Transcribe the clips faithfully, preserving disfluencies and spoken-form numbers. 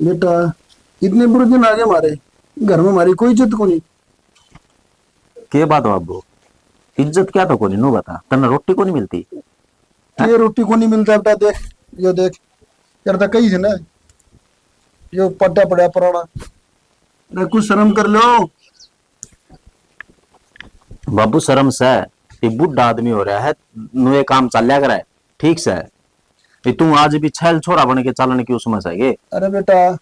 बेटा, इतने बुरे दिन आ गए हमारे, घर में हमारी कोई इज्जत को नहीं। के बात हो अब्बू, इज्जत क्या तो कोनी, नू बता, तन्ने रोटी कोनी मिलती? ये रोटी कोनी मिलता बेटा, देख, यो देख, करता कही है ना, यो पड्डा पड़ा पुराना। अरे कुछ शर्म कर लो। बाबू शर्म से, ये बूढ़ा आदमी हो रहा है, नुए काम चाल्या करे, ठीक से। ये तू आज भी छैल छोरा बन के चालन की उसमें से के? अरे बेटा,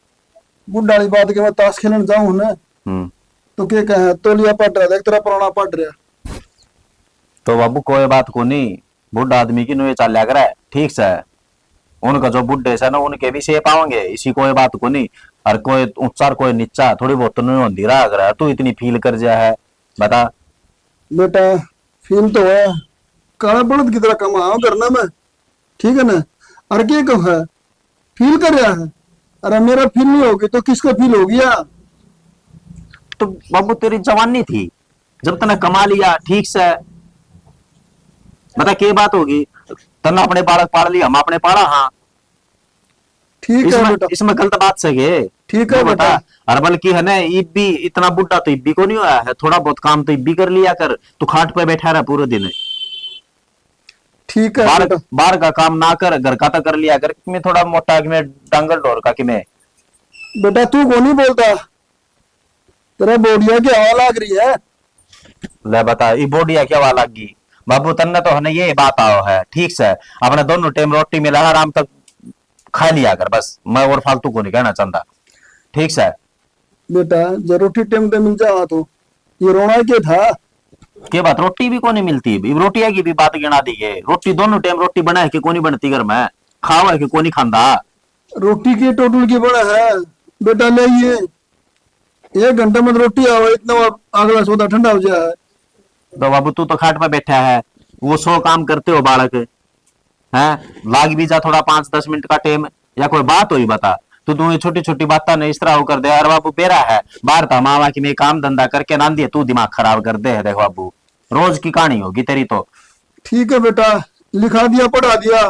बुढ़ा वाली बात के मैं ताश खेलन जाऊं ना, हम्म। तो के कहे, तौलिया पड़ रहा, देख तेरा पुराना पड़ रहा। तो बाबू कोई बात कोनी, बूढ़ा आदमी की नुए चाल्या करे, ठीक से। उनका जो बूढ़े से ना, उनके भी से पावेंगे, इसी कोई बात कोनी। और कोई ऊंचा और कोई नीचा, थोड़ी बहुत नुए होंदी रहा करे। तू इतनी फील कर जा है, बता। बेटा, फील तो है, काला बलद की तरह कमा करना मैं, ठीक है ना? और के कहो है, फील कर रहा है। अरे मेरा फील नहीं होगी तो किसका फील होगी यार? तो बाबू तेरी जवानी थी जब तने कमा लिया, ठीक से, बता के बात होगी? तन्ने अपने बालक पाल लिया, हम अपने पाला, हाँ। ठीक है इसमें, बेटा। इसमें गलत बात से के? ठीक है तू बता। बेटा। और बल्कि है ना, इब भी इतना बुढ़ा तो इब भी को नहीं होया है, थोड़ा बहुत काम तो इब भी कर लिया कर। तू खाट पे बैठा रहा पूरे दिन। ठीक है बाहर, बेटा। बाहर का काम ना कर, घर का तो कर लिया कर। मैं थोड़ा मोटा कि मैं डांगर ढोर का कि मैं। बेटा तू को नहीं बोलता, तेरा बोडिया की हवा लाग रही है। ले बता, ई बोडिया की हवा लाग गई? बाबू तन्ने तो है ना ये बात आओ है, ठीक से। अपने दोनों टाइम रोटी मिला है, आराम तक खा लिया कर बस। मैं और फालतू को नहीं कहना चाहता, ठीक से। बेटा, जब रोटी टाइम पे मिल जावा तो ये रोना के था? के बात, रोटी भी कोनी मिलती? इब रोटियां की भी बात गिना दी है। रोटी दोनों टाइम रोटी बना है कि कोनी बनती घर में? खावा है कि कोनी खांदा? रोटी के टोटल की बना है बेटा, ले ये एक घंटे में रोटी आवे, इतना वो अगला सौदा ठंडा हो जाए। तो बाबू तू तो खाट पे बैठा है, वो सौ काम करते हो बालक, हैं? लाग भी जा थोड़ा पाँच दस मिनट का टाइम, या कोई बात होई बता। तू, तू ये छोटी छोटी बातें ने इस तरह वो कर दे। अरे बाबू बेरा है, बाहर था मावा कि मैं काम धंधा करके ना दिए, तू दिमाग खराब कर दे है। देख बाबू, रोज की कहानी होगी तेरी तो। ठीक है बेटा, लिखा दिया, पढ़ा दिया,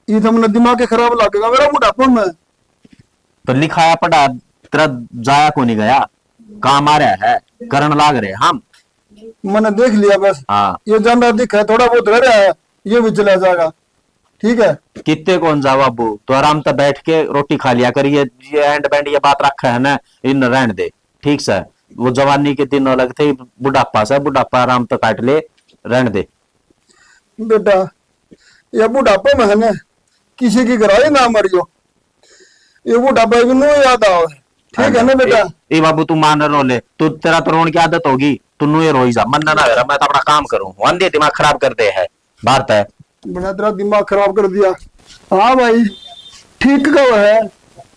ये तो हमने दिमाग के खराब लगेगा मेरा बुढ़ापा में। तो लिखाया पढ़ा तेरा जाया को नहीं गया, काम आ रहा है, करण लाग रहे हम। मैंने देख लिया बस। हाँ। ये जाना दिखा है, थोड़ा बहुत रह रहा है, ये भी चला जाएगा। ठीक है। कितने कौन जा बाबू, तो आराम से बैठ के रोटी खा लिया कर। ये, ये एंड बैंड ये बात रखा है ना, इन रहन दे, ठीक से। वो जवानी के दिन अलग थे, बुढ़ापा से, बुढ़ापा आराम तो काट ले, रहन दे। बेटा, ये बुढ़ापे में है ना, किसी की गराही ना मरियो। ये बुढ़ापा भी नु याद आवे, ठीक है ना बेटा? ए, ए बाबू, तू मान रो ले, तू, तेरा तो रोन की आदत होगी, तू नुए रोई जा, मन ना मेरा, मैं तो अपना काम करूं। आंधे दिमाग खराब कर दे है, भारत है। बड़ा तेरा दिमाग खराब कर दिया। हाँ भाई, ठीक का है,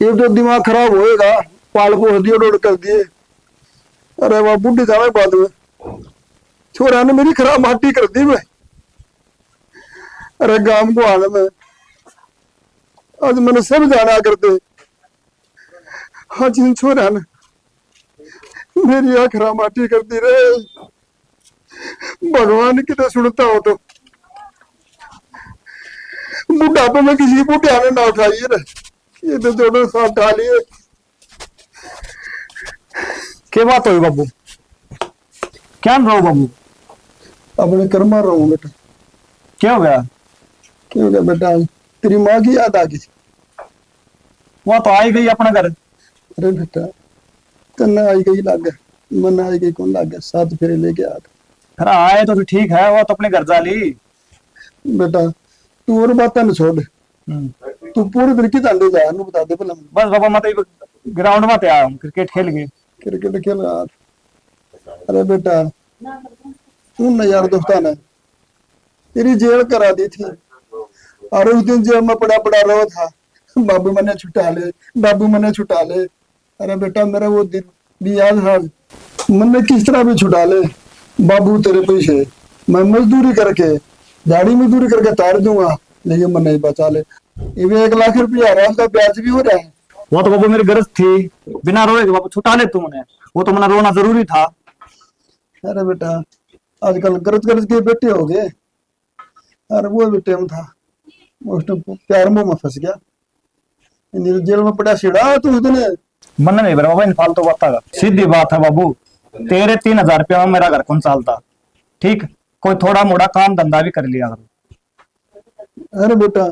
ये तो दिमाग खराब होएगा, पाल पोस दिए, डोड कर दिए। अरे वाह, बूढ़े जावे बाद में। छोरा ने मेरी खराब माटी कर दी भाई। अरे गांव को हाल में आज मैंने सब जाना करते, आज इन छोरा ने मेरी आखरा माटी कर दी रे। भगवान किते सुनता हो तो। बुढ़ापे में किसी बुढ़िया ने ना उठाइए रे, ये तो जोड़ो साथ उठा लिए। के बात होई बाबू, क्या रहो बाबू? अपने कर्मा रहो बेटा। क्या हो गया? क्या हो गया बेटा, तेरी माँ की याद आ गई। वो तो आई गई अपना घर। अरे बेटा, तन्ने आई गई लागे, मन्ने आई गई कौन लागे, सात फेरे लेके आ गई। अरे आए तो फिर ठीक है, वो तो अपने घर जा ली। बेटा, तू और बातें न छोड़। हम्म। तू पूरे दिन कित हांडे जाया, नु बता दे भला। बस बाबा, मैं तो ग्राउंड में आया हूँ, क्रिकेट खेल के। क्रिकेट खेल रहा। अरे बेटा, उन यार दोस्तां ने तेरी जेल करा दी थी। और उस दिन जेल में पड़ा पड़ा रो था, "बाबू मन्ने छुटा ले, बाबू मन्ने छुटा ले।" अरे बेटा, मेरा वो दिन भी याद है। मन्ने किस तरह भी छुटा ले बाबू, तेरे पैसे मैं मजदूरी करके, झाड़ी मजदूरी करके तार दूंगा, लेकिन मन्ने ही बचा ले। इवे एक लाख रुपया है, उसका ब्याज भी हो रहा है। वो तो बाबू मेरी गरज थी, बिना रोए के बाबू छुटा ले तू मन्ने, वो तो मन्ने रोना जरूरी था। अरे बेटा, आजकल गरज गरज के बेटे हो गए। अरे वो भी टाइम था, उस टाइम प्यार मोह में फंस गया। नहीं तो जेल में पड़ा सीढ़ा तू उस दिन। मन नहीं भरा बाबा इन फालतू बातों का। सीधी बात है बाबू, तेरे तीन हजार रुपया में मेरा घर कौन चालता? ठीक, कोई थोड़ा मोड़ा काम धंधा भी कर लिया करो। अरे बेटा,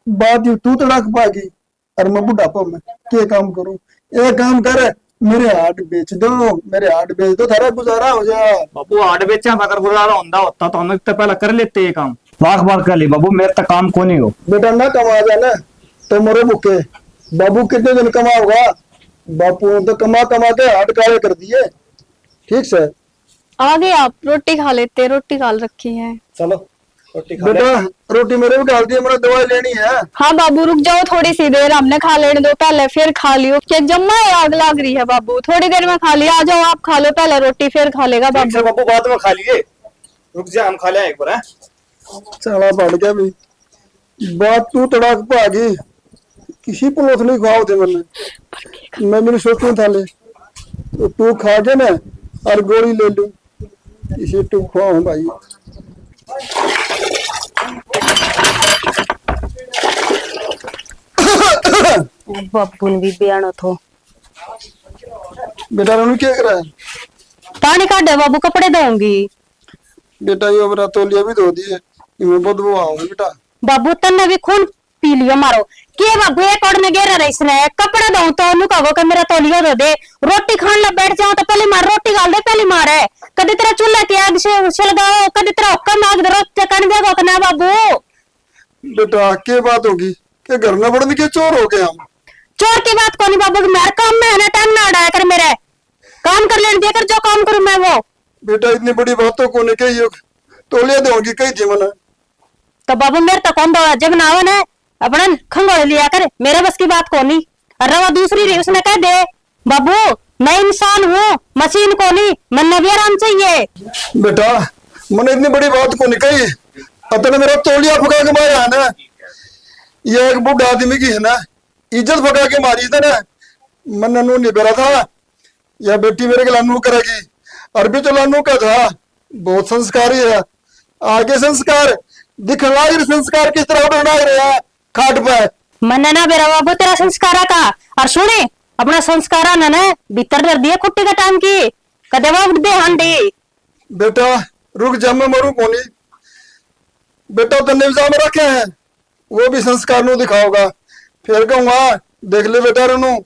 बात ये तू तड़ाक पा गई। और मैं बुढ़ापा में के काम करूं? एक काम कर, मेरे हाट बेच दो, मेरे हाट बेच दो, थारा गुजारा हो जा। बाबू, हाट बेचा अगर गुजारा होंदा होता तो हम इतने पहले कर लेते ये काम। लाख बार कर ली बाबू, मेरे तक काम को नहीं हो। बेटा ना कमा जा ना तो मरो भूखे। बाबू कितने दिन कमाओगा? बापू ने तो कमा कमा के हाट काले कर दिए। ठीक से। आ गए आप, रोटी खा लेते, रोटी घाल रखी है। चलो, रोटी खा ले। बेटा, रोटी मेरे भी घाल दिए, मैंने दवाई लेनी है। हाँ बाबू, रुक जाओ थोड़ी सी देर, हमने खा लेने दो पहले, फिर खा लियो। क्या जम्मा है, आग लाग रही है बाबू, थोड़ी देर में खा लिया। आ जाओ, आप खा लो पहले रोटी, फिर खा लेगा ठीक बाबू। है बाबू, बाद में खा लिए, रुक जा, हम खा लें एक बार, हैं? चला बढ़ गया भी। बात तू तड़ाक पे आ गई। किसी पुलिस नहीं खाओ थे मैंने। मैं भी नहीं सोचूं था ले। तो तू खा के ना और गोली ले लूं। किसी तू खाओ भाई। बाबू ने भी बयानो थो। बेटा, रोनू क्या करा है? पानी काढ़े बाबू, कपड़े धोऊंगी। बेटा, यो मेरा तौलिया भी धो दिए, इनमें बदबू आओ बेटा। बाबू, तन्ने भी खून पी लियो मारो। के बाबू, एक ओढ़ में गेरा रही इसने, कपड़ा धोऊं तो नु कहो कि मेरा तौलिया धो दे। रोटी खान लग बैठ जाओ तो पहली मार रोटी घाल दे, पहली मार है। कदी तेरा चूल्हा की आग से सुलगाओ, कदी तेरा हुक्म आग धरो, चकन देगो कि ना बाबू। बेटा, के बात होगी? के घर में बड़न के चोर हो गए हम? चोर की बात कोनी बाबू, मेरे काम में है ना, टाइम ना अड़ाया कर मेरे। काम कर लेने दिया कर, जो काम करूं मैं वो। बेटा, इतनी बड़ी बात तो कोनी कही, यो तौलिया देंगी कही थी मने। तो बाबू, मेरे तो कौन दवा जब ना आवे ना, अपना खंगोल लिया कर, मेरे बस की बात कोनी। और रवा दूसरी री, उसने कह दे, बाबू, मैं इंसान हूँ, मशीन कोनी, मन्ने भी आराम चाहिए। बेटा, मने इतनी बड़ी बात कोनी कही, अतने मेरा तौलिया फुका के मारा है ना, ये एक बूढ़ा आदमी की है ना, इज्जत फका के मारी थी ना, मन्ने नू नहीं बेरा था, या बेटी मेरे गला नू करेगी, अरबी चला नू का था, बहुत संस्कारी है। आगे संस्कार दिखण लाग रहे, संस्कार किस तरह उठण लाग रहे हैं खाट पे। मन्ने ना बेरा बाबू तेरा संस्कारा का। और सुने, अपना संस्कारा ने ना भीतर धर दिए खुट्टी का टाइम की, कदे वो उठ दे हांडी। बेटा, रुक जा, मैं मरूं कोनी। बेटा, तन्ने भी जाम रखे हैं, वो भी संस्कार नू दिखाओगा। फिर कहूंगा, देख ले बेटा रोनू,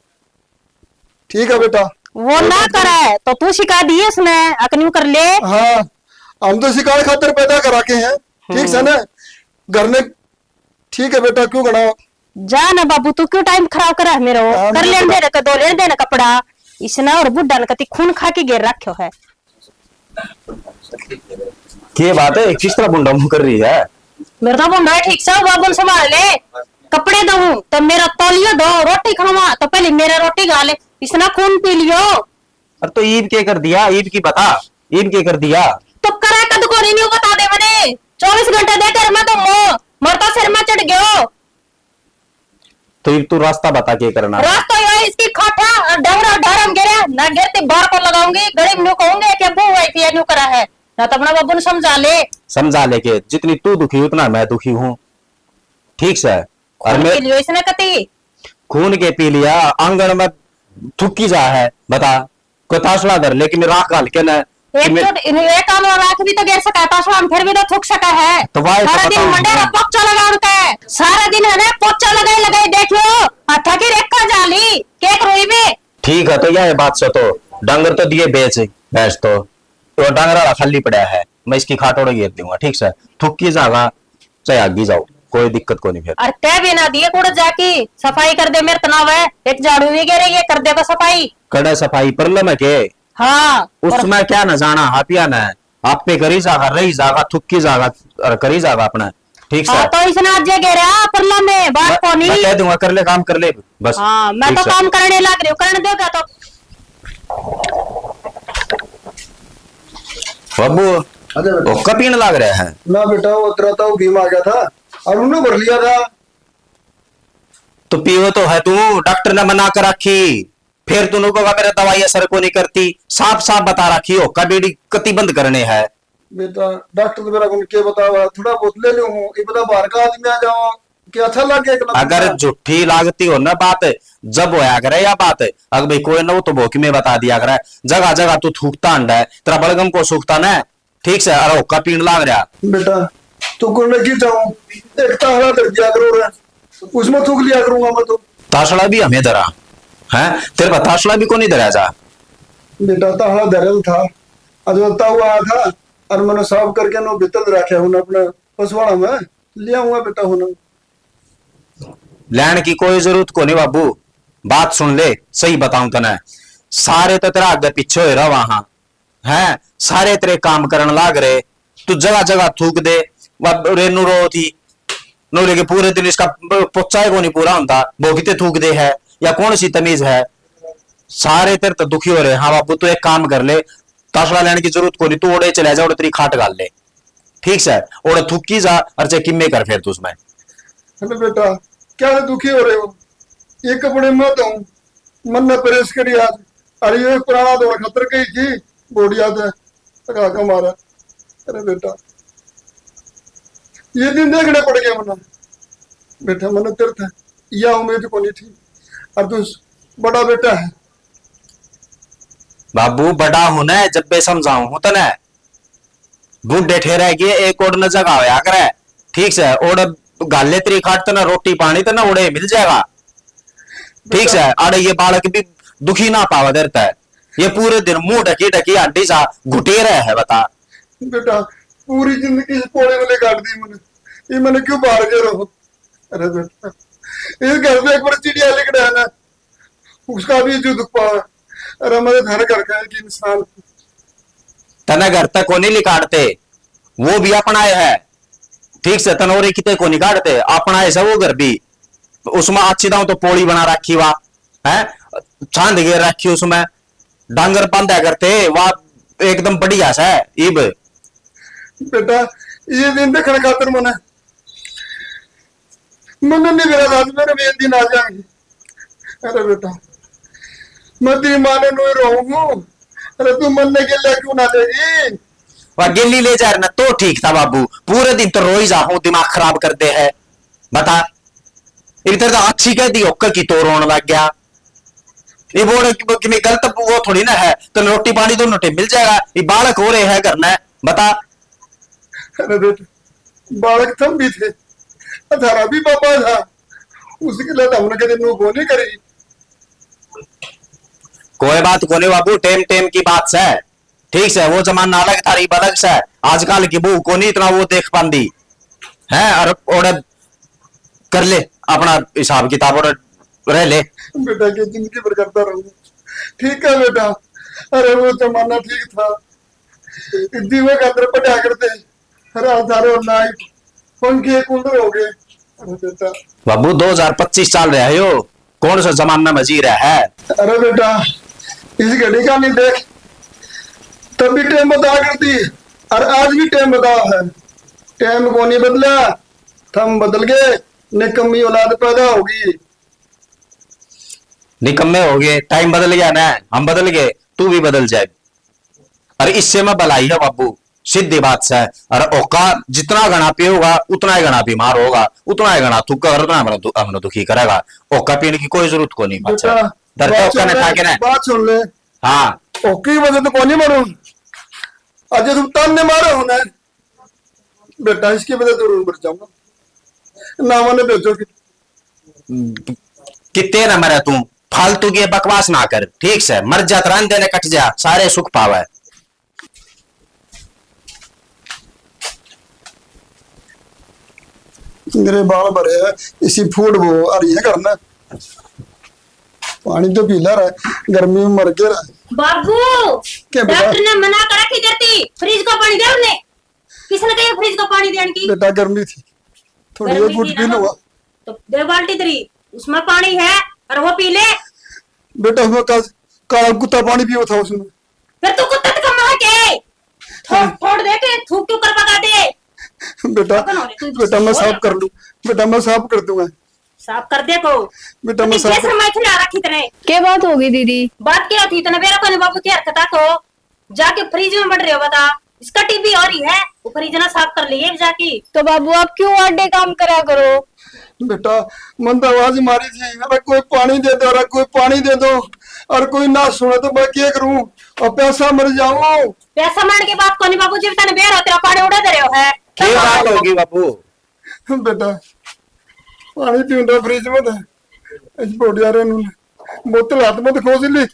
ठीक है बेटा। वो ना करे तो तू सिखा दिए उसने, अकन्यू कर ले। हाँ, हम तो सिखाने खातिर पैदा करा के हैं, ठीक से ना? घर ने ठीक है बेटा, क्यों घणा? जा ना बाबू, तू क्यों टाइम खराब करा है मेरा? हाँ, कर लेन दे ना, दो लेन दे ना कपड़ा। इसने और बुढ़ा ने कति खून खा के घेर रखो है। के बात है, किस तरह बुंडा मुंह कर रही है? मेरा तो बुंडा है ठीक से, बाबू ने संभाल ले। कपड़े दऊं तो मेरा तौलियो दो, रोटी खावा तो पहले मेरा रोटी खा ले। इसने खून पी लियो। अरे तो ईब के कर दिया, ईब की बता, ईब के कर दिया? तो करा कद को नहीं, न्यू बता दे मने। चौबीस घंटे दे कर मैं तो मो, मरता सिर में चढ़ गयो। तो ईब तू रास्ता बता के करना। रास्ता यो है, इसकी खाटा और डंगरा डारम गिरे, ना गिरती बार को लगाऊंगी, गरीब न्यू कहूंगे कि बहू आई थी, न्यू करा है। ना तो अपना बाबू ने समझा ले। समझा ले के, जितनी तू दुखी उतना मैं दुखी हूँ, ठीक से? और खून मैं पी लियो इसने कती। खून के पी लिया, आंगन में थुकी जा है, बता। कोई तासला धर ले कि मैं राख घाल के ना, कि एक मैं चोट, इन्हें एक कान में राख भी तो गिर सका है, तासला में फिर भी तो थुक सका है। तो वाह, तो सारा दिन बताओ मंडे ना। रा पोचा लगा उनका है, सारा दिन है ना पोचा लगाई लगाई देखियो, हाथा की रेखा जाली, केक रोई में। ठीक है, तो यह बात से तो डंगर तो दिए बेच, भैंस तो, तो डंगर वाला खाली पड़ा है, मैं इसकी खाटोड़ा घेर दूंगा, ठीक से? थुकी जागा, चाहे आगी जाओ, कोई दिक्कत को नहीं फिर। और तै भी ना दिए कुड़ जाके सफाई कर दे, मेरे तनाव है, एक झाड़ू भी गेरे ये कर देगा सफाई। कड़ा सफाई परलम है के? हाँ। उसमें क्या ना जाना, हापिया ना, आप पे करी जागा, रही जागा, थुक्की जागा, और करी जागा अपना, ठीक हाँ, से? तो इसने आज ये गेरा परलम है, बात मैं, को नहीं। मैं कह दूंगा, कर ले काम, कर ले बस। हाँ, मैं ठीक तो से। काम करने लग रही हूँ, करने देगा तो। बाबू, अरे बेटा। हुक्का पीने लग रहा है। ना बेटा, वो तेरा ताऊ भीम आ गया था, और उन्होंने भर लिया था। तो पीवे तो है तू, डॉक्टर ने मना कर रखी, फिर तू न्यू कहेगा मेरे दवाई असर को नहीं करती। साफ साफ बता रखी हो, कबीड़ी कति बंद करने है। बेटा, डॉक्टर तो मेरा उनके बतावा, थोड़ा बहुत ले लूं हूँ, ये बता बाहर का आदमी आ जावा, कि अच्छा लगे एक लफ्ज अगर का। झूठी लागती हो ना बात, जब होया करे या बात, अगर भाई कोई ना हो तो भोंकी में बता दिया करे। जगह जगह तू थूकता अंडा है, तेरा बलगम को सूखता ना, ठीक से, अरे होका पीण लाग रहा। बेटा, तू कौन की जाऊं, एक ताहड़ा धर दिया करो रे, उसमें थूक लिया करूंगा मैं तो। तासड़ा भी हमें धरा है, तेरे पर तासड़ा भी को नहीं धरा जा। बेटा, ताहड़ा धरल था, अजवलता हुआ था, और मैंने साफ करके नो भीतर रखा हूं अपने पसवाड़ा में, ले आऊंगा बेटा हूं। लैण की कोई जरूरत को नहीं बाबू, बात सुन ले, सही बताऊं तने, सारे तो तेरा आगे पीछे हो रहा वहां, हैं, सारे तेरे काम करण लाग रहे, तू जगह जगह थूक दे। वा रेनू रो थी, नू लेके पूरे दिन इसका प-, पोचा ही को नहीं पूरा होता, भोगते थूक दे है, या कौन सी तमीज है? सारे तेरे तो दुखी हो रहे। हाँ बाबू, तू एक काम कर ले, तासड़ा लेने की जरूरत को नहीं, तू ओड़े चले जा, ओड़े तेरी खाट घाल ले, ठीक से, ओड़े थूकी जा, और चाहे किम्मे कर फिर तू उसमें। अरे बेटा, क्या दुखी हो रहे हो? ये कपड़े मत हूँ, मन ने प्रेस करी आज। अरे ये पुराना दौर खतर गई थी, बोडिया थे, लगा के मारा। अरे बेटा, ये दिन देखने पड़ गए मना। बेटा, मन तेरे थे या उम्मीद को नहीं थी, और तू बड़ा बेटा है। बाबू, बड़ा हूं ना, जब बे समझाऊं हूं तने। बूढ़े ठेरे के एक ओड़ न जगह होया करे, ठीक से, ओड़ घाले तेरी खाट तने रोटी पानी तने ओड़े मिल जाएगा, ठीक से। अरे ये बालक भी दुखी ना पावा देरता है, ये पूरे दिन मुंह ढकी ढकी आंटी सा घुटे रहे है, बता। बेटा, पूरी जिंदगी इस पोले वाले काट दी मैंने, ये मैंने क्यों बाहर के रहो? अरे बेटा, इस घर में एक बार चिड़िया लिख रहा है ना, उसका भी जो दुख पावे। अरे, मेरे घर घर का एक इंसान। तने घर तक को नहीं लिकाड़ते, वो भी अपना है, ठीक से। तने और किते को नहीं काटते, अपना है से वो घर भी। उसमें अच्छी दाऊ तो पोली बना रखी वा, है, छांद घेर रखी उसमें, डांगर बांधा करते वा, एकदम बढ़िया से। इब बेटा, ये दिन देखने खातर मने मन्ने नहीं मेरा साथ, मेरे भी एक दिन आ जाएंगे। अरे बेटा, मैं तेरी माँ ने नोई रहूंगा। अरे तू मन्ने गेल्या क्यों ना लेगी? वह गेली ले जा रहे ना तो ठीक था बाबू, पूरे दिन तो रोई जा हूँ, दिमाग खराब कर दे है। बता, इधर तो अच्छी कह दी, ओकर की तो रोन लग गया। ये बोल कि मैं गलत वो थोड़ी ना है, तो रोटी पानी दोनों टाइम मिल जाएगा। ये बालक हो रहे हैं घर में, बता। अरे बेटा, बालक थम भी थे, थारा भी पापा था, उसके लिए तो हमने कभी नू को नहीं करी। कोई बात कोनी बाबू, टेम टेम की बात सै, ठीक सै। वो जमाना अलग था, इब अलग सै। आजकल की बहू कोनी इतना वो देख पांदी है, और ओड़े कर ले अपना हिसाब किताब और रह ले। बेटा के जिंदगी भर करता रहूं, ठीक है बेटा। अरे वो जमाना ठीक था, दीवे के अंदर पड़ा करते, रात सारो नाइट पंखे कूलर हो गए। अरे बेटा। बाबू, दो हज़ार पच्चीस चल रहा है यो, कौन सा जमाना में जी रहा है? अरे बेटा, इस घड़ी का नहीं देख, तब भी टाइम बता करती, और आज भी टाइम बता है। टाइम को नहीं बदला, थम बदल गए, निकम्मी औलाद पैदा होगी। निकम्मे हो गए, टाइम बदल गया ना, हम बदल गए, तू भी बदल जाए। अरे इससे में भलाई है बाबू, सीधी बात सै। अरे होका जितना घना पीओगा, उतना ही घना बीमार होगा, उतना ही घना थूकेगा, उतना ही हमने दु-, हमने दुखी करेगा। होका पीने की कोई जरूरत को नहीं, बात बेटा, डरते बात होका ने सुन ले, था के ना? बात सुन ले। हाँ। होकी वजह तो कोनी मरूं। आज तुम ताने मारे हो ना, बेटा, इसकी वजह जरूर मर जाऊंगा। ना मैंने भेजो कि कितने ना मरे तू, फालतू की बकवास ना कर, ठीक सै? मर जा, तो रहन दे ने, कट जा, सारे सुख पावे। मेरे बाल भरे हैं, इसी फूड वो आ रही है करना। पानी तो पी ला रहा है, गर्मी में मर गया रहा है। बाबू, क्या बेटा? डॉक्टर ने मना कर रखी करती, फ्रिज का पानी दे उन्हें। किसने कही फ्रिज का पानी देने की? बेटा, गर्मी थी, थोड़ी गर्मी एक घूट थी पी ना, लूंगा। तो दे बाल्टी तेरी, उसमें पानी है और वो पी ले। बेटा, उसमें का-, काला कुत्ता पानी पियो था उसमें। फिर तू कुत्ते तो कमा के थो-, हाँ। थोड़ दे के थूक क्यों कर बगा दे? बेटा, पागल हो रहे तू, बेटा, मैं बोल। साफ कर लूं, बेटा, मैं साफ कर दूंगा। साफ कर दे को। बेटा, मैं साफ जैसे मैं खिला रखी तने। के बात होगी दीदी? बात क्या थी? तने बेरा कोनी बाबू की हरकत को। जाके फ्रिज में बढ़ रहे हो, बता। इसका टीबी हो रही है, वो फ्रिज ना साफ कर लिए जाके। तो बाबू, आप क्यों आडे काम करा करो? बेटा, मन तो आवाज मारी थी, अरे कोई पानी दे दो, अरे कोई पानी दे दो। और कोई ना सुने तो मैं क्या करूं? और पैसा मर जाऊं। पैसा मर की बात कोनी बाबू जी, तने बेरा तेरा पानी उड़ा दे रहे हो है। के बात होगी बाबू? बेटा, पानी पींदा फ्रिज में था। इस बोडिया रे नू बोतल हाथ में तो खोस ली।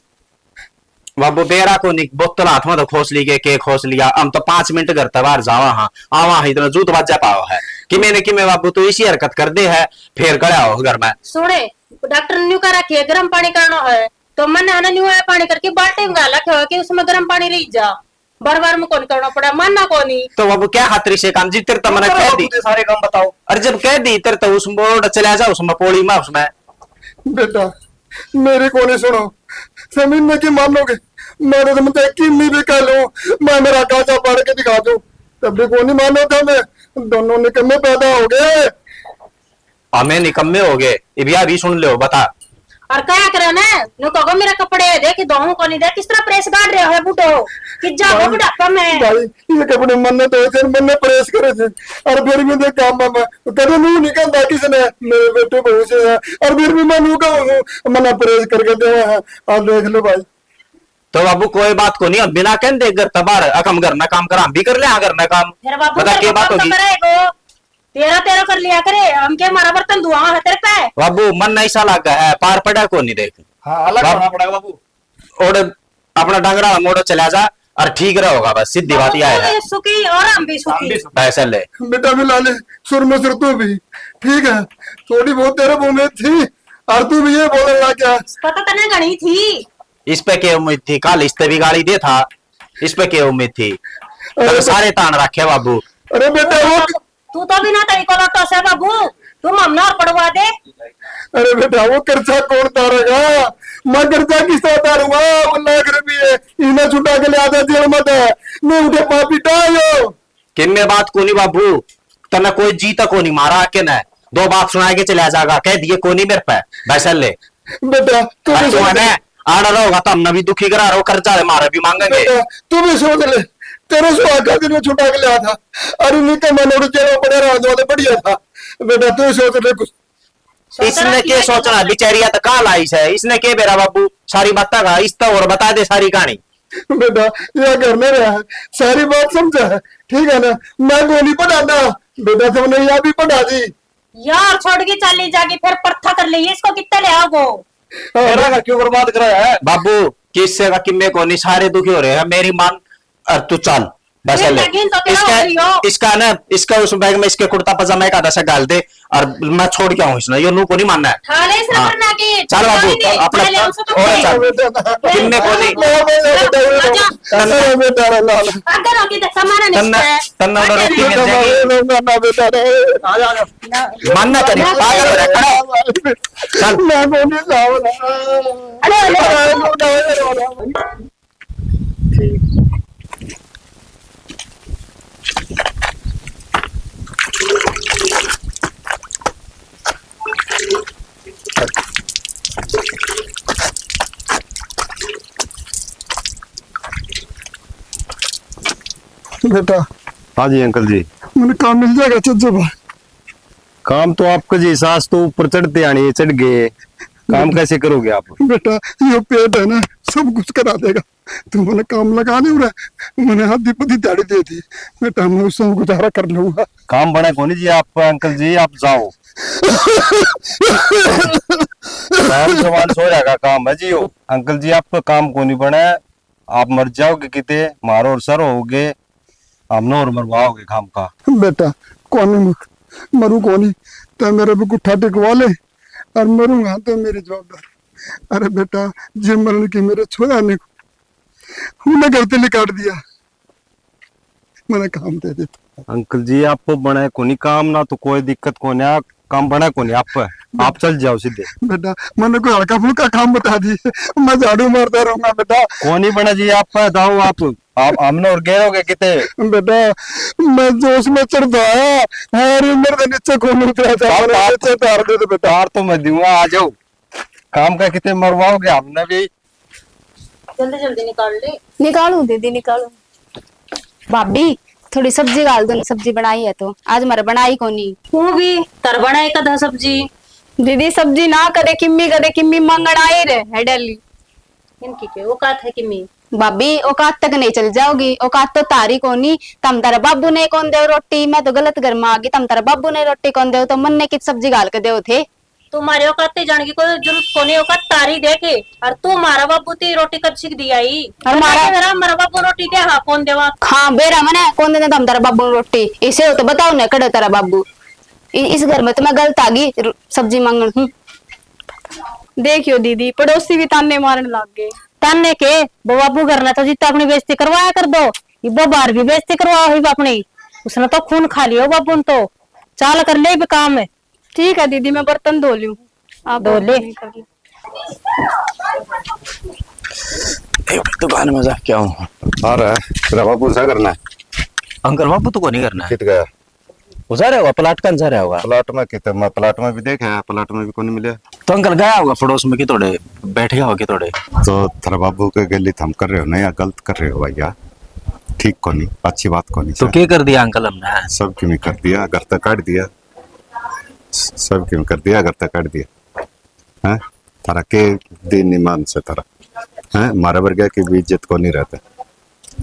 बाबू, बेरा को नहीं, बोतल हाथ में तो खोस ली के, के खोस लिया। हम तो पांच मिनट घर तै बाहर जावा हाँ, आवा हाँ, इतना जूत बाजा पाओ है। कि मैंने, कि मैं बाबू, तू इसी हरकत कर दे है, फिर गड़ा हो घर में। सुने, डॉक्टर ने न्यू कह रखी है, गर्म पानी करना है, तो मन है ना, न्यू है पानी करके बाल्टी में घाला के हो कि उसमें गर्म पानी रह जा। बार बार में कौन करना पड़ा, मानना कौन ही। तो बाबू, क्या खातिर से काम जी, तेरे तो मैंने कह दी। सारे काम बताओ। अरे जब कह दी तेरे तो उस बोर्ड चला जा, उसमें पौड़ी में, उसमें। बेटा, मेरी कोनी सुनो, जमीन में की मानोगे? मैं तो तुमसे किन्नी भी कह लूं, मैं मेरा कांचा पाड़ के दिखा दूं, तब भी कोनी मानो था। मैं दोनों निकम्मे पैदा हो गए। हमें निकम्मे हो गए, इब या भी सुन लो, बता। और क्या करे ना, नु कहो मेरा कपड़े देख, दोहूं कोनी दे, किस तरह प्रेस काट रहे हो बूढ़ो, कि जाओ भाई, बुढ़ापा में। भाई, ये कपड़े मन्ने धोए थे, मन्ने प्रेस करे थे, और फिर भी देख काम में, कदे मुंह नहीं कहता किसने, मेरे बेटे बहू से है, और फिर भी मैं मुंह कहूँ, मन्ने प्रेस करके देवे हैं। और देख लो भाई। तो बाबू, कोई बात को नहीं, हम बिना कहते घर तै बाहर, अक हम घर ना काम करा, हम भी कर ले, हाँ, घर ना काम। फिर बाबू, बता, तेरे के को बात काम तो होगी? करेगो। तेरा तेरा कर लिया करे, हम के, हमारा बर्तन धुआं है तेरे पे। बाबू, मन ऐसा लगा है, पार पड़ा को नहीं देख। हाँ, अलग बाबू, होना पड़ेगा बाबू। और अपना डंगरा मोड़ो चला जा और ठीक रहोगा, बस सीधी बात यह है। तू भी सुखी और हम भी सुखी। बस ले। बेटा भी ला ले, सुर में सुर तू भी। ठीक है, थोड़ी बहुत तेरे को उम्मीद थी और तू भी ये बोलने लग गया। पता तने घणी थी। इस पे क्या उम्मीद थी? कल इस पे भी गाली दे था, इस पे क्या उम्मीद थी? अरे तब तो सारे तान रखे बाबू। अरे बेटा, वो तू तो बिना तरीको लोटो से बाबू, तू ममना और पड़वा दे। अरे बेटा, वो कर्जा कौन तारेगा? मैं कर्जा किस तरह तारूंगा? वो लाख रुपये इन्हें छुटा के ले आता जेल में तो। मैं उठे पापी टायो। किन्ने बात कोनी बाबू, तन्ने कोई जी तक कोनी मारा के न, दो बात सुना के चला जागा, कह दिए कोनी मेरे पे। बस ले। बेटा, तू भी सोच ले। आड़ा रहोगा तो हमने भी दुखी करा रहो, कर्जा ले मारे भी मांगेंगे। बेटा, तू भी सोच ले, तेरे सुहाग का दिन में छुटा के लिया था, अरे नहीं तो मैं नोड़ जेल में पड़ा रहा तो बढ़िया था। बेटा, तू ही सोच ले कुछ। इसने के सोचना, बेचारिया तो काल आई से, इसने के बेरा बाबू सारी बात का, इस तो और बता दे सारी कहानी। बेटा, यह घर में रहा है, सारी बात समझा है, ठीक है ना? मैं को नहीं पढ़ाता बेटा, तुमने यह भी पढ़ा दी। यार छोड़ के चली जागी, फिर परथा कर ले, इसको कितना ले आओगो? हाँ, मेरा घर क्यों बर्बाद करा है? बाबू, किससे का किम्मे को नहीं, सारे दुखी हो रहे हैं, मेरी मान और तू चल, बस ले। इसका, इसका ना, इसका उस बैग में इसके कुर्ता पजामा एक आधा सा डाल दे और मैं छोड़ के आऊँ इसने, यो नू को नहीं मानना है। हाँ। चल बाबू, अपना और चल। किन्ने को नहीं। तन्ने, तन्ने उड़ा रोटी मिल जाएगी। मानना करी, पागल हो रहा, खड़ा हो। चल। बेटा। हाँ जी अंकल जी। मैंने काम मिल जाएगा चज्जो बा? काम तो आपका जी, सास तो ऊपर चढ़ते आनी है, चढ़ गए, काम कैसे करोगे आप? बेटा, यो पेट है ना, सब कुछ करा देगा। तू मैंने काम लगा नहीं रहा, मैंने आधी पदी दिहाड़ी दे दी। बेटा, मैं उससे गुजारा कर लूंगा। काम बने कोनी जी आप, अंकल जी, आप जाओ। काम जवान सोया का काम है जी यो। अंकल जी, आपका काम कोनी बने, आप मर जाओगे किते, मारो और सर होगे, हमने और मरवाओगे खाम का। बेटा, कोनी मर-, मरू कोनी, ते मेरे पे गुट्ठा टिकवा ले, और मरूंगा तो मेरी जवाबदारी। अरे बेटा, जे मरण की मेरे छोया ने, उन्हें घर ते निकाल दिया, मैंने काम दे दिया। अंकल जी, आप बने कोनी काम ना, तो कोई दिक्कत कोनी। काम बना कोनी आप पे, आप चल जाओ सीधे। बेटा, मैंने कोई हल्का फुल्का काम बता दी, मैं झाड़ू मारता रहूंगा बेटा। कोनी बना जी आप पे, जाओ आप, आप हमने और गिरोगे किते। बेटा, मैं जोश में चढ़ तो आया, अरे मेरे तो नीचे खून उतरा था, आप, मैंने आप, नीचे तार दे दो बेटा। तार तो मैं दूंगा, आ जाओ। काम का किते मरवाओगे हमने भी। जल्दी जल्दी निकाल ले। निकालूं दीदी, निकालूं। भाभी, थोड़ी सब्जी घाल दो ना, सब्जी बनाई है तो। आज म्हारे बनाई कोनी। वो भी तर बनाए कदा सब्जी? दीदी, सब्जी ना कदे किम्मी, कदे किम्मी मांगण आई रहे है डेली। इनकी के औकात है किम्मी? भाभी, औकात तक नहीं चल जाओगी, औकात तो तारी कोनी। तम तारे बाबू ने कौन दे रोटी, मैं तो गलत घर में आ गई। तम तारे बाबू ने रोटी कौन दे, तो मन ने कित सब्जी घाल के दे थे। तू मारे औकात ते जान की कोई जरूरत कोनी, औकात तारी देखे। और तू मारा बाबू ती रोटी कब सीख दिया ही? और और मारा ताके मेरा, मारा बाबू रोटी दे, हाँ, कौन देवा? हाँ, बेरा मने कौन देने, तम तारा बाबू ने रोटी। इसे हो तो बताओ ना, कड़े तारा बाबू। इ-, इस घर में तो मैं गलत आ गई, रु-, सब्जी मांगण हूँ। देखियो दीदी, पड़ोसी भी ताने मारन लग गए। ताने के, वो बाबू घर ना तो जितना अपनी बेइज्जती करवाया कर दो, ये वो बाहर भी बेइज्जती करवाओ ही अपनी। उसने तो खून खा लियो बाबू ने तो। चाल कर ले भी काम है। ठीक है दीदी, मैं बर्तन धो लूं, आप धो ले। नहीं कर लो। एक दुकान में जा, क्या हूँ? आ रहा है। तेरा बाबू सा करना है। अंकल, बाबू तो को नहीं करना है। कित गया? वो जा रहा होगा, प्लाट का जा रहा होगा। प्लाट में कित, मैं प्लाट में भी देखा है, प्लाट में भी कोनी मिले। तो अंकल गया होगा पड़ोस में कि थोड़े, बैठ गया होगा कि थोड़े। तो तेरा बाबू के गली थम कर रहे हो ना, या गलत कर रहे हो भैया? ठीक कोनी, अच्छी बात कोनी तो सर। के कर दिया अंकल हमने? सब किमें कर दिया, घर तक काट दिया। सब किमें कर दिया, घर तक काट दिया। हैं? थारा के दिन नहीं मान से थारा। हैं? मारे वर्गा की भी इज्जत को नहीं रहता।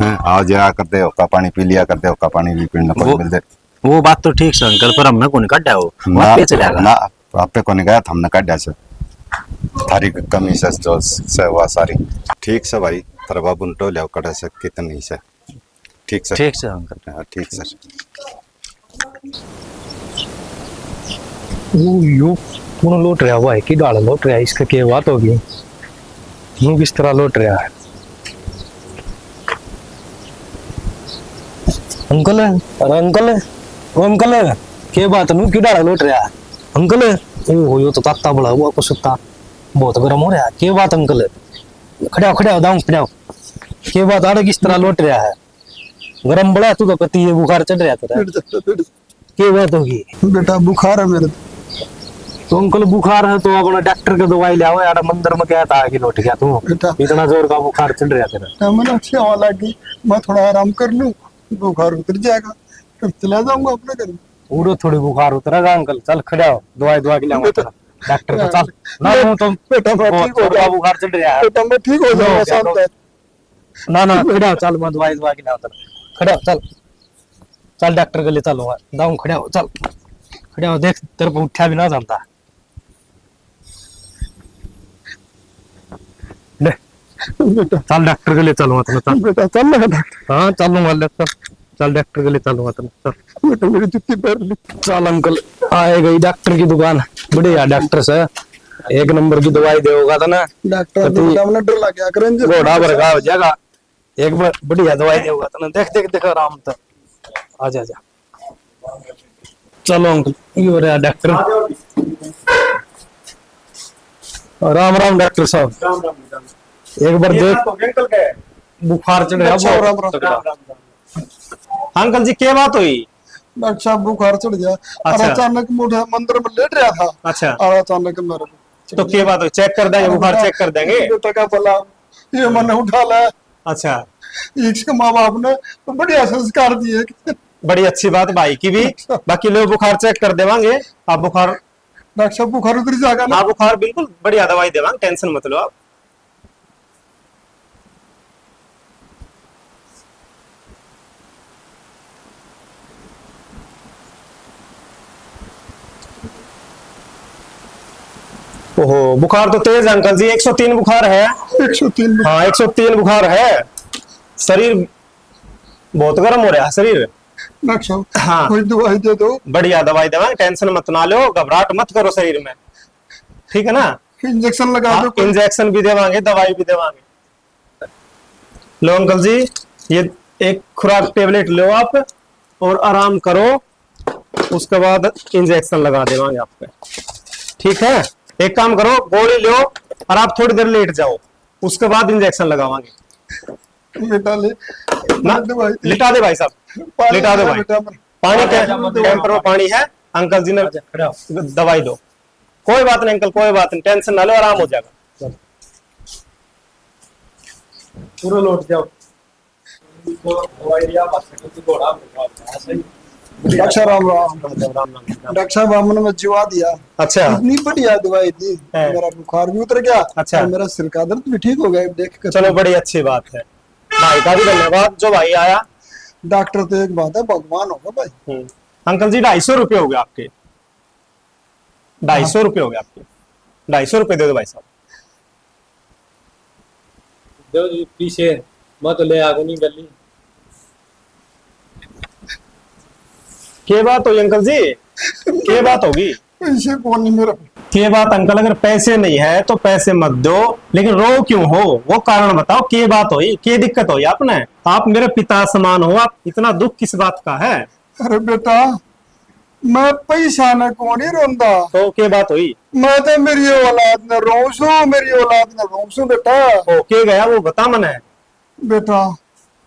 हैं? आओ जाया कर दे, हुक्का पानी पी लिया कर दे, हुक्का पानी भी पीने को वो, मिल दे। वो बात तो ठीक से अंकल, पर हमने कौन काटा हो? ना, वापस चला गया। ना, आपे को नहीं गया, हमने काटा से। थारी कमी से जो से हुआ सारी। ठीक से भाई, तेरा बाबू ने टोलिया कटा से कितनी से। ठीक सर। ठीक सर अंकल। हाँ, ठीक सर। वो यो कौन लौट रहा हुआ है कि डाल लौट रहा है, इसका क्या बात होगी? यूं किस तरह लौट रहा है? अंकल, अरे अंकल, ओ अंकल, के बात नू की डाल लौट रहा है? अंकल, ओ हो, यो तो ताता बड़ा हुआ को सुता, बहुत गर्म हो रहा है। के बात अंकल? खड़ा हो, खड़ा हो, दाऊं खड़ा हो। के बात आड़े किस तरह लौट रहा है? गरम बड़ा तू तो कती है, बुखार चढ़ रहा तेरा। बैठ जा, बैठ जा। के बात होगी? बेटा, बुखार है मेरे। तो अंकल, बुखार है तो अपना डॉक्टर का दवाई ले आओ यार, मंदिर में गया था, आगे लौट गया तू। बेटा। इतना जोर का बुखार चढ़ रहा तेरा। बेटा, मैंने अच्छी हवा लग गई, मैं थोड़ा आराम कर लूँ, बुखार उतर जाएगा, फिर चला जाऊंगा अपने घर। उड़ो, थोड़ी बुखार उतरेगा अंकल, चल खड़ा हो, दवाई दवा के ले आओ बेटा। डॉक्टर को चल। ना, मैं, वो तो बेटा, मैं बहुत ठीक हो जोर का जाऊँ। बुखार चढ़ रहा है। बेटा, मैं ठीक हो लो, जाऊंगा, क्या शांत तो है। ना, ना, खड़ा हो, चल, मैं दवाई दवा के लाऊं तेरे। खड़ा हो, चल। चल, डॉक्टर के लिए चलूंगा। दाऊं, खड़ा हो, चल। खड़ा हो, देख, तेरे को उठा भी ना जाता। ले। बेटा। चल, डॉक्टर के लिए चलूंगा तेरे, चल। बेटा, चल ना, डॉक्टर। हाँ, चलूंगा, ले, चल। चल, डॉक्टर के लिए चलूंगा तेरे, चल। बेटा, मेरी जुत्ती पहन ली। चल, अंकल, आए गई डॉक्टर की दुकान। बढ़िया डॉक्टर से, एक नंबर की दवाई देगा तने। डॉक्टर तो ने तू बताया, डर लग गया, करें जी। घोड़ा भरगा हो जाएगा। एक बार बढ़िया दवाई देगा तने, देख, देख, देख, आराम से। आजा, आजा। चलो अंकल, ये हो रहा डॉक्टर। राम राम डॉक्टर साहब। राम राम, राम। एक बार ये देख, बात हो गई अंकल के। बुखार चढ़ रहा अच्छा, बहुत राम राम। तगड़ा। राम राम, राम। अंकल जी, क्या बात हुई? डॉक्टर साहब, बुखार चढ़ गया। अच्छा। और अचानक मुझे मंदिर में लेट रहा था। अच्छा। और अचानक मेरे को तो क्या बात हुई? चेक कर देंगे, बुखार चेक कर देंगे। बेटा का भला, ये मैंने उठा ला। अच्छा। इसके माँ बाप ने बढ़िया संस्कार दिए। बड़ी अच्छी बात भाई की भी। अच्छा। बाकी लो, बुखार चेक कर देवांगे। आप बुखार डॉक्टर साहब, बुखार उतर जाएगा ना? हाँ, बुखार बिल्कुल बढ़िया दवाई देवांगे, टेंशन मत लो आप। ओहो, बुखार तो तेज है अंकल जी, एक सौ तीन बुखार है। एक सौ तीन बुखार। हाँ, एक सौ तीन बुखार है। शरीर बहुत गर्म हो रहा है, शरीर। डॉक्टर साहब, हाँ। कोई दवाई दे दो। बढ़िया दवाई देवांगे, टेंशन मत ना लो, घबराहट मत करो शरीर में, ठीक है ना? इंजेक्शन लगा हाँ, दो कोई। इंजेक्शन भी देवांगे, दवाई भी देवांगे। लो अंकल जी, ये एक खुराक टेबलेट लो आप और आराम करो। उसके बाद इंजेक्शन लगा देवांगे आपको। ठीक है, एक काम करो, गोली लो और आप थोड़ी देर लेट जाओ, उसके बाद इंजेक्शन लगावांगे। बेटा ले, ना, दवाई दे। लिटा दे भाई साहब, पानी लिटा दे दे भाई। बेटा, पानी पानी कै-, दे। कैंपर में पानी है, अंकल जी ने अच्छा, खड़ा हो। दवाई दो। कोई बात नहीं अंकल, कोई बात नहीं, टेंशन ना लो, आराम हो जाएगा। पूरा लौट जाओ। डॉक्टर साहब, राम राम। राम राम, राम राम। डॉक्टर साहब, आपने मैं जीवा दिया। अच्छा। इतनी बढ़िया दवाई दी, हाँ। मेरा बुखार भी उतर गया अच्छा। और मेरा सिर का दर्द भी ठीक हो गया, देख कर। चलो, बड़ी अच्छी बात है, भाई का भी धन्यवाद जो भाई आया। डॉक्टर तो एक बात है, भगवान होगा भाई। हम्म। अंकल जी, ढाई सौ रुपये हो गए आपके, ढाई सौ रुपये हो गए आपके, ढाई सौ रुपये दे दो भाई साहब। दो जी पीछे, मैं तो ले आ कोनी गली। के बात होगी अंकल जी? के बात होगी? पैसे कौन नहीं मेरा। के बात अंकल, अगर पैसे नहीं है तो पैसे मत दो, लेकिन रो क्यों हो, वो कारण बताओ, के बात होई, के दिक्कत होई आपने? आप मेरे पिता समान हो, आप इतना दुख किस बात का है? अरे बेटा, मैं पैसा ने कौन ही रोंदा। तो के बात होई? मैं तो मेरी औलाद ने रोऊं सूं, मेरी औलाद ने रोऊं सूं बेटा। ओ, के गया वो बता मने। बेटा,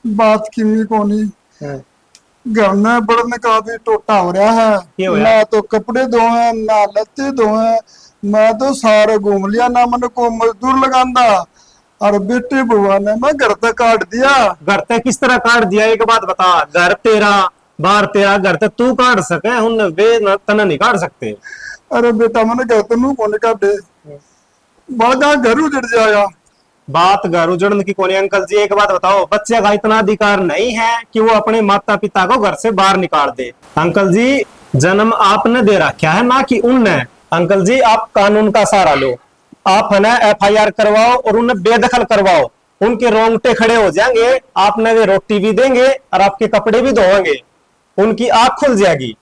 बात किमी कोनी। हाँ। घर में बड़न का भी टोटा हो रहा है। के होया? ना तो कपड़े धोए, ना लत्ते धोए। मैं तो सारे घूम लिया, ना मन को मजदूर लगांदा। और बेटे बुआ ने मैं घर तक काट दिया। घर तक किस तरह काट दिया? एक बात बता, घर तेरा, बार तेरा, घर तक तू काट सके, उन वे न, तने नहीं काट सकते। अरे बेटा, मैंने घर तक नू कौन काटे? बात घर उजड़ जाएगा। बात घर उजड़न की कोनी अंकल जी, एक बात बताओ, बच्चे का इतना अधिकार नहीं है कि वो अपने माता पिता को घर से बाहर निकाल दे? अंकल जी, जन्म आपने दे रखा है, ना कि उनने। अंकल जी, आप कानून का सहारा लो, आप है ना एफआईआर करवाओ और उन्हें बेदखल करवाओ, उनके रोंगटे खड़े हो जाएंगे, आपने वे रोटी भी देंगे और आपके कपड़े भी धोएंगे, उनकी आंख खुल जाएगी।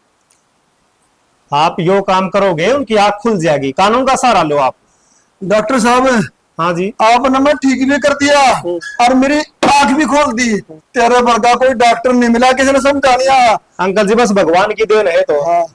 आप यो काम करोगे, उनकी आंख खुल जाएगी। कानून का सहारा लो आप। डॉक्टर साहब, हाँ जी। आपने मैं ठीक भी कर दिया हम्म। और मेरी आंख भी खोल दी। तेरे वर्गा कोई डॉक्टर नहीं मिला किसी ने समझानिया। अंकल जी, बस भगवान की देन है तो। हाँ।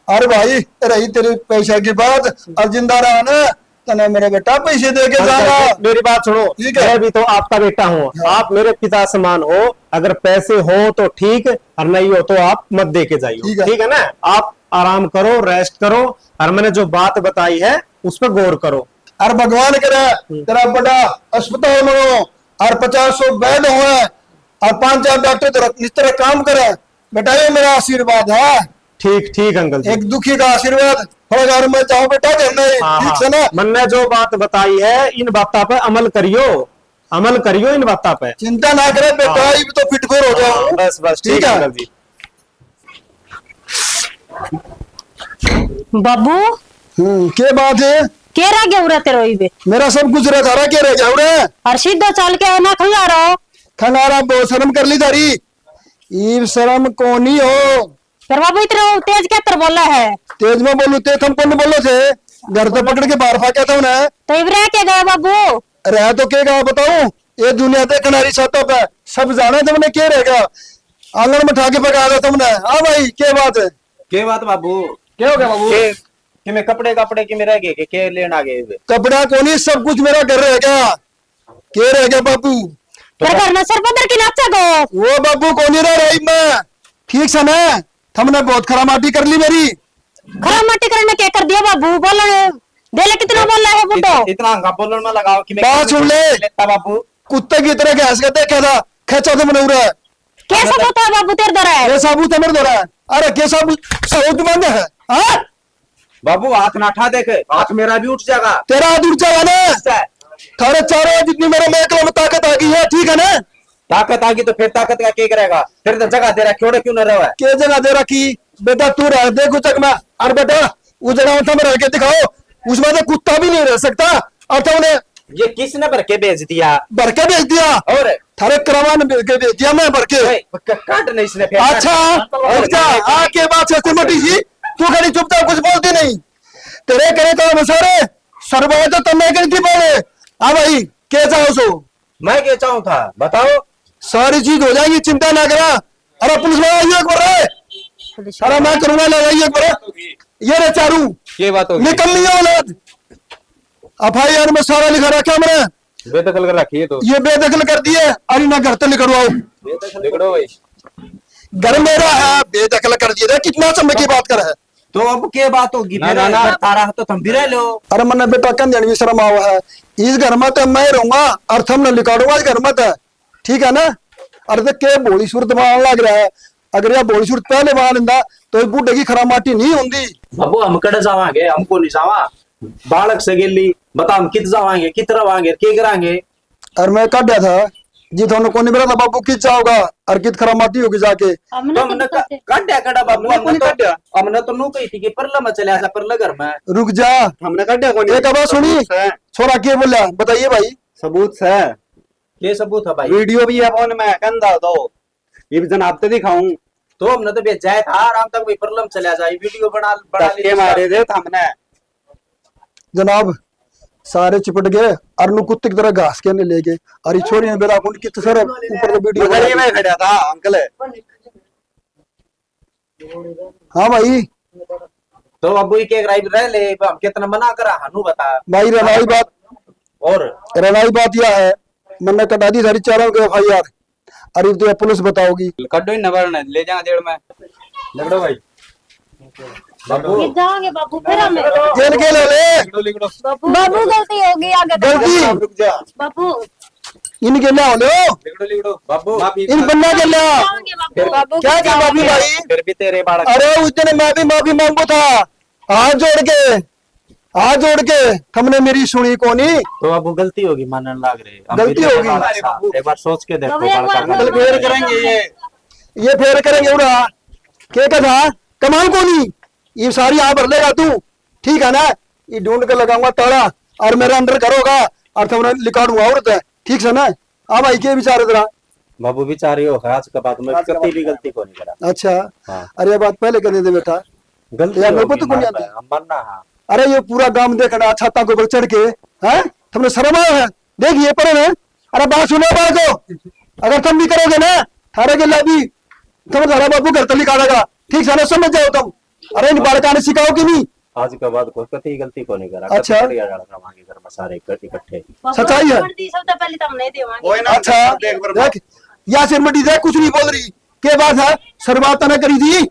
अरे भाई, रही तेरे पैसा की बात, अब जिंदा रहा ना, तने मेरे बेटा पैसे दे के अंकल जाना। जी, मेरी बात सुनो, ठीक है। मैं भी तो आपका बेटा हूँ, हाँ। आप मेरे पिता समान हो। अगर पैसे हो तो ठीक, और नहीं हो तो आप मत दे के जाइयो, ठीक है। ठीक है ना? आप आराम करो, रेस्ट करो, और मैंने जो बात बताई है उस पर गौर करो। और भगवान करे हम्म। तेरा बड़ा अस्पताल बनो और पचास सौ बेड हो और पांच चार डॉक्टर तेरा इस तरह काम करे। बेटा, ये मेरा आशीर्वाद है। ठीक, ठीक अंकल जी। एक दुखी का आशीर्वाद। थोड़ा घर में जाओ बेटा, घर में, हाँ, ठीक हाँ। से ना? मन्ने जो बात बताई है, इन बातों पे अमल करियो, अमल करियो इन बातों पे। चिंता ना करे बेटा, हाँ। इब तो फिट फिर हो जाओ। हाँ, बस, बस, ठीक ठीक है। अंकल जी। बाबू, हम्म, के बात है? के रह गया उरे तेरे इबे? मेरा सब कुछ रह, थारा के रह गया उरे? और सीधा चाल के आना, खंगारो। खंगारा, बहुत शर्म कर ली थारी। ईब शर्म कोनी हो। फिर बाबू इतने तेज क्या तर बोला है? तेज मैं बोलूं, तेज थम कौन बोलो थे? घर तो पकड़ के बाहर फाका था उन्हें। तो इब रह के गया बाबू? रह तो के गया बताऊं? ये दुनिया देखण आरी छाता पे सब जाने तुमने के रह गया। आंगन में ठा के पका दे तुमने। हाँ भाई, के बात है? के बात बाबू? के हो गया बाबू? के, के मैं कपड़े, कपड़े की में रह गए, के, के लेन आ गए? कपड़ा कोनी, सब कुछ मेरा घर रह गया। के रह गया बाबू? तेरे घर में सर पत्थर की नाचा गो। वो बाबू कोनी रह रही मैं। ठीक से ना, थमने बहुत खराब माटी कर ली मेरी। खराब माटी करने के कर दिया बाबू, बोलन दे ले, कितना बोल रहा है बुड्ढो। इत-, इतना हंगा बोलन में लगाओ कि मैं बात सुन ले। लेता बाबू। कुत्ते की तरह घास के देखा था, खेचा तुमने उरे। के सबूत है बाबू तेरे धोरे? के सबूत है मेरे धोरे? अरे के सबूत, सबूत मांगे है? हाँ? बाबू, हाथ ना ठा, देख, हाथ मेरा भी उठ जाएगा। तेरा हाथ उठ जाएगा ना? अच्छा। थारे चारों जितनी मेरे में एकला में ताकत आ गई है, ठीक है ना? ताकत आ गई तो फिर ताकत का क्या करेगा? फिर तो जगह दे रखी, ओड़े क्यों ना रहे? क्या जगह दे रखी? बेटा, तू रह, देख उस जगह में। और बेटा, उस जगह में तुम रह के दिखाओ, उसमें तो कुत्ता भी नहीं रह सकता। और तुमने ये किसने भर के भेज दिया? भर के भेज दिया। और? थारे करवान भर के भेज दिया मैं भर के। ओए, क-, काट नहीं इसने फिर। अच्छा, और रुक जा, आके बात से मटी जी, तू खाली चुपचाप कुछ बोलती नहीं। तेरे करे काम सारे, सरवाए तो तन्ने करी थी पहले। हाँ भाई, के चाहो सो? मैं के चाहूँ था, बताओ। सारी चीज हो जाएगी, चिंता ना करा। अरे पुलिस वाला, आइए एक बार रे। तो सारा मैं करूंगा, ले जाइए एक बार। ये रे चारू, ये बात होगी। निकम्मी औलाद। एफ आई आर में सारा लिखा रखा मैंने। बेदखल कर रखी है तो। ये बेदखल कर दिए, अरे ना घर तो निकलवाओ। निकलो भाई। घर मेरा है, बेदखल कर दिए। देख कितना समय की बात कर है। तो अब के बात होगी ना, फिर? ना, ना। अगर थारा है तो थम भी रह लो। अरे मन्ने बेटा कहंदे भी शर्म आवा है। इस घर में तो मैं रहूंगा और थमने निकालूंगा इस घर में तो, ठीक है ना? अरे तो के भोली सूरत बनाने लग रहा है। अगर यह भोली सूरत पहले बना लेंदा तो ये बूढ़े की खरामाटी नहीं होंदी। बाबू, हम कड़े जावांगे, हम को नहीं जावा। बालक से गेली बता, हम कित जावांगे, कित रवांगे, के करांगे? और मैं काढ़ा था, जी थाने कोनी मेरा था बाबू, कित जाओगा और कित खरामाटी होगी जाके। हमने तो हमने का-, बताते। काढ़ा कड़ा बाबू, हमने हमने कोनी तो, काढ़ा। हमने तो नू कही थी कि परला में चले आजा, परला घर में। रुक जा। हमने काढ़ा कोनी। एक आवाज सुनी, सबूत है। छोरा के बोला, बताइए भाई। सबूत है। के सबूत है भाई? वीडियो भी है फोन में, कंधा दो। ये भी जनाब ते दिखाऊं। तो हमने तो भेजा है था, आराम तक भी परला में चले आजा, ये वीडियो बना, बना धक्के ली मारे थे हमने। जनाब, सारे चिपट गए और नु कुत्ते की तरह घास के ने ले गए। और ये छोरी ने बेरा कुंड कित सर ऊपर तो वीडियो मगर ये बना मैं खड़ा था, अंकल। हाँ भाई। तो अब ये के राइट रह ले, अब हम कितना मना करा, हनु बता। भाई, रनाई बात, और? रनाई बात यह है, मैंने कटा दी सारी चारों के एफ आई आर। अरे तो ये पुलिस बताओगी। कड्डो ही नबर ने ले जाऊंगा जेल में। लिकड़ो भाई। बाबू। ये जाओगे बाबू, फिर हमें। जेल के ले ले। लिकड़ो, लिकड़ो। बाबू, बाबू गलती होगी, आगे गलती। रुक जा। बाबू। इनके ले आओ, ले। लिकड़ो, लिकड़ो। बाबू, माफी। इन बन्ना के ले आओ। जाओगे बाबू। फिर बाबू क्या क्या बाबू भाई? फिर भी तेरे बालक। अरे उस दिन मैं भी माफी मांगू था, हाथ जोड़ के। हाथ जोड़ के, थमने मेरी सुनी कोनी। तो अब वो गलती होगी, मानने लाग रहे। हम गलती फिर होगी। एक बार, एक बार सोच के देखो, तो एक बार बड़का कल फेर करेंगे ये, ये फेर करेंगे उड़ा। के कथा? कमाल कोनी, ये सारी आ भर लेगा तू, ठीक है ना? ये ढूंढ के लगाऊंगा ताला और मेरा अंदर घर होगा और थमने लिकाड़ूंगा औरत है, ठीक से ना? हाँ भाई, के विचार है तेरा? बाबू, विचार यो है, आज के बाद मैं आज के कभी बाद भी गलती को नहीं करा। अच्छा। हाँ। अरे, ये बात पहले कहते थे बेटा। गलती यार, मेरे को होगी, तो कोई मानता याद है, हम मानना है। अरे, ये पूरा गांव देखना, छाता के ऊपर चढ़ के, हैं? तुमने शर्म आया है? देख, ये पड़े हैं। अरे, बात सुनो, बात को। अगर तुम भी करोगे ना, थारे के लाभी, तुम थारा बाबू घर तली काटेगा। ठीक से ना समझ जाओ तुम। अरे, इन बालका ने सिखाओ कि नहीं? आज के बाद कोई कतई गलती को नहीं करा। अच्छा। कतई बढ़िया लड़का मांगे घर में सारे इकट्ठे। सच्चाई है। वर्दी सबसे पहले तो हम नहीं देवांगे। कोई ना, अच्छा, देख, देख, या सिर मटी देख, कुछ नहीं बोल रही। के बात है? शुरुआत तने करी थी।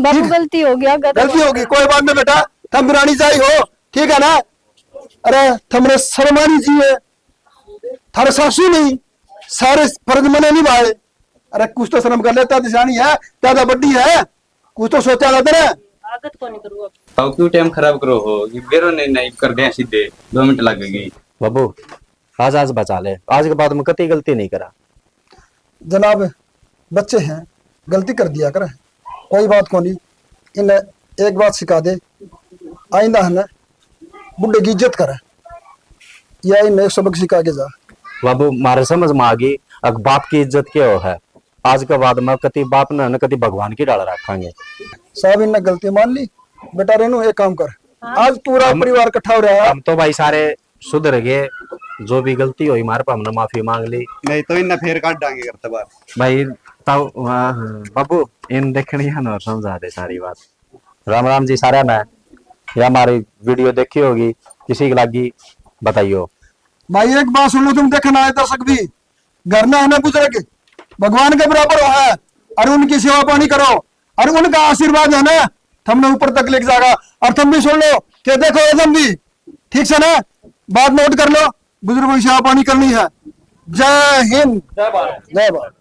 बाबू, ठीक। गलती हो गया, गलती गलती हो गई, कोई बात नहीं बेटा, थम बिरानी जाई हो, ठीक है ना? अरे, थमने शर्मानी जी है, थारे सासू नहीं, सारे फर्ज मने निभाए। अरे, कुछ तो शर्म कर ले, तै तो सियाणी है, तै तो बड्डी है, कुछ तो सोचा था तेरे। आगत को नहीं करूँ अब। ताऊ क्यों टाइम खराब करो हो, ये बेरो नहीं, नहीं कर दे सीधे, दो मिनट लगेगी। बाबू, आज, आज बचा ले, आज के बाद मैं कतई गलती नहीं करा। जनाब, बच्चे हैं, गलती कर दिया करें, कोई बात को नहीं। इन्हें एक बात सिखा दे, आइंदा है ना, बुढ़े की इज्जत करे, या इन्हें एक सबक सिखा के जा। बाबू, मारे समझ में आ गई, अक बाप की इज्जत के हो है। आज के बाद में कति बाप ने न कति भगवान की डाल रखांगे। साहब, इन्हें गलती मान ली। बेटा रेनू, एक काम कर, हाँ। आज पूरा हम, परिवार इकट्ठा हो रहा है। हम तो भाई सारे सुधर गए, जो भी गलती हुई मारे पे हमने माफी मांग ली। नहीं तो इन्हें फेर काट डांगे घर से बाहर। भाई, ताऊ, हाँ, हाँ, बाबू, इन देखनी है ना, समझा दे सारी बात। राम राम जी सारा ने, या हमारी वीडियो देखी होगी, किसी की लागी बताइयो। भाई, एक बात सुन लो, तुम देखने आए दर्शक भी, घर में है ना बुजुर्ग, भगवान के बराबर हो है, और उनकी सेवा पानी करो, और उनका आशीर्वाद है ना, थमने ऊपर तक लेके जाएगा। और तुम भी सुन लो कि देखो, तुम भी ठीक से ना, बात नोट कर लो, बुजुर्गों की सेवा पानी करनी है। जय हिंद, जय भारत। जय भारत।